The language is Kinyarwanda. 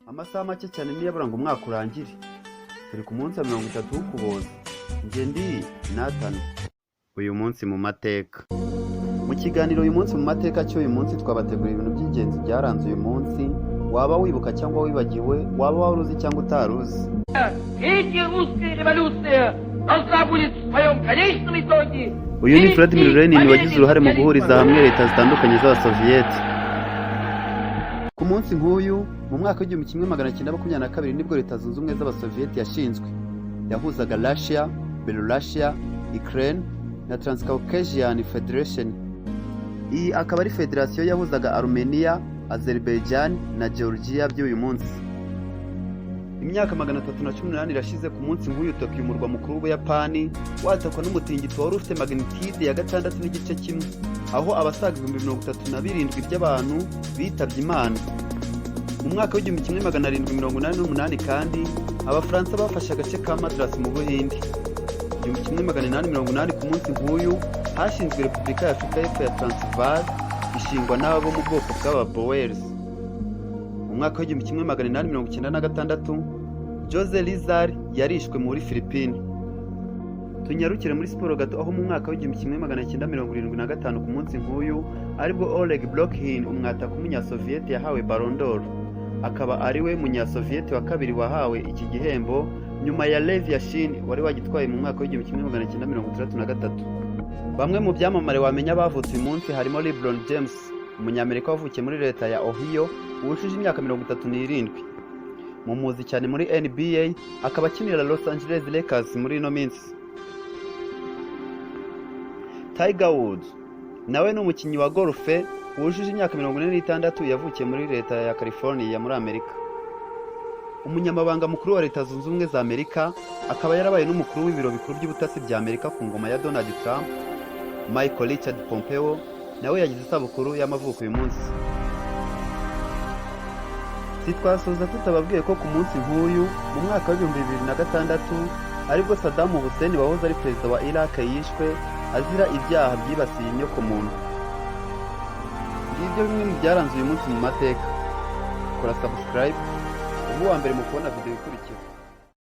Amasaha make cyane niyo abura ngo umwaka urangire. Turi ku munsi wa 30 w'Ukuboza. Njye ndi Nathan. Uyu munsi mu mateka. Mu kiganiro "Uyu munsi mu mateka" cy'uyu munsi, twabateguriye ibintu by'ingenzi byaranze uyu munsi, waba wibuka cyangwa wibagiwe, waba wari uzi cyangwa utari uzi. Третья русская революция должна будет в своем конечном итоге Uyu ni Vladimir Lenin, wagize uruhare mu guhuriza hamwe leta zitandukanye z'Abasoviyeti. Ku munsi nk'uyu mu mwaka w'1922 nibwo Leta Zunze Ubumwe z'Abasoviyeti yashinzwe. Yahuzaga Russia, Belarusia, Ukraine na Transcaucasian Federation. Iyi akaba ari federasiyo yahuzaga Armenia, Azerbaijan na Georgia by'uyu munsi. Imyaka 318 irashize ku munsi nk'uyu, Tokyo, umurwa mukuru w'Ubuyapani, watakwa n'umutingito wari ufite magnitude ya 6.1, aho abasaga 37,000 by'abantu bitabye Imana. Mu mwaka w'1788 kandi, Abafaransa bafashe agace ka Madras mu Buhinde. 1880 ku munsi nk'uyu hashinzwe Repubulika ya Afurika y'Epfo ya Transvaal, ishingwa n'abo mu bwoko bw'Ababoers. Mu mwaka w'1896 Jose Rizal yarishwe muri Philippines. Tunyarukire muri siporo gato, aho mu mwaka w'1975 ku munsi nk'uyu aribwo Oleg Blokhin, umwataka w'Umunyasoviyeti, yahawe Ballon d'Or, akaba ari we Munyasoviyeti wa kabiri wahawe iki gihembo nyuma ya Lev Yashin wari wagitwaye mu mwaka w'1963. Bamwe mu byamamare wamenya bavutse uyu munsi harimo LeBron James, Umunyamerika wavukiye muri leta ya Ohio, wujuje imyaka 37. Mumuzi cyane muri NBA, akaba akinira Los Angeles Lakers muri ino minsi. Tiger Woods nawe ni umukinnyi wa golf wujuje imyaka 46, yavukiye muri leta ya California muri Amerika. Umunyamabanga mukuru wa Leta Zunze Ubumwe za Amerika, akaba yarabaye n'umukuru w'ibiro bikuru by'ubutasi bya Amerika ku ngoma ya Donald Trump, Michael Richard Pompeo, nawe yagize isabukuru y'amavuko uyu munsi. Sitwasoza tutababwiye ko ku munsi nk'uyu mu mwaka w'2006 aribwo Saddam Hussein, wahoze ari perezida wa Iraq, yishwe azira ibyaha byibasiye inyokomuntu. Ngibyo bimwe mu byaranze uyu munsi mu mateka. Kora subscribe ube uwa mbere mu kubona video ikurikira.